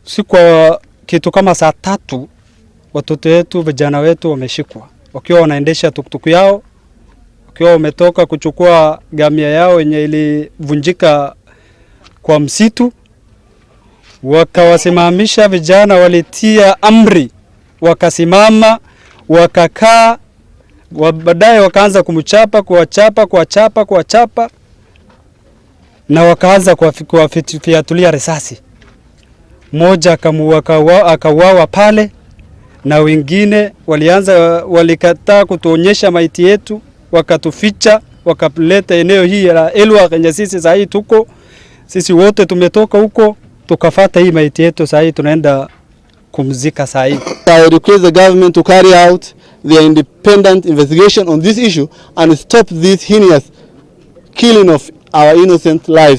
Siku kwa kitu kama saa 3, watoto wetu, vijana wetu wameshikwa wakiwa wanaendesha tuktuku yao, wakiwa wametoka kuchukua gamia yao yenye ilivunjika kwa msitu, wakawasimamisha vijana, walitia amri, wakasimama, wakakaa, baadaye wakaanza kumchapa, kuwachapa, kuwachapa, kuwachapa na wakaanza kuwafiatulia risasi. Mmoja akauawa pale na wengine walikataa kutuonyesha maiti yetu, wakatuficha, wakaleta eneo hii la Elwak yenye sisi saa hii tuko. Sisi wote tumetoka huko tukafata hii maiti yetu, saa hii tunaenda kumzika saa hii. I request the government to carry out their independent investigation on this issue and stop this heinous killing of our innocent lives.